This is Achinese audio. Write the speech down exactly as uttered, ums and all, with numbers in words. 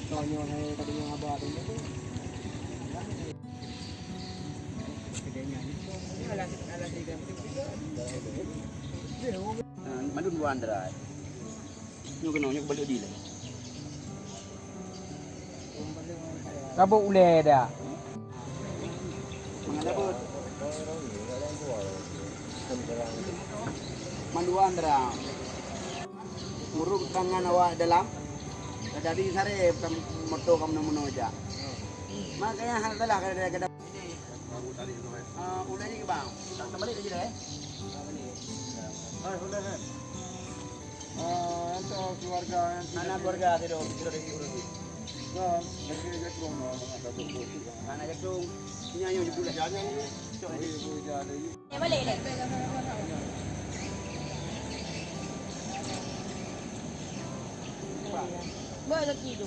Tanyoe hai ka deungoe haba tu. Mandum dua andra. Nyoe keunoe, nyoe keubalek di lé. Rabot ulèe dah. Mangat apa? Mandua andra. Ureueng tangan awak dalam. Jadi sare bukan moto kamu nemu jak. Makanya hal telah kada kada. Ah, udah lagi bang. Tak terbalik lagi dah eh. Oh, sudah kan. Ah, entah keluarga yang anak keluarga tu dong, sudah dari urus. Nah, lagi dia keluar mana ada tu. Anak jagung. Ini ayo jebul lah. Jangan ni. Cok ni. Boleh, boleh dah ada ni. Ya, balik deh. Boleh lagi tu.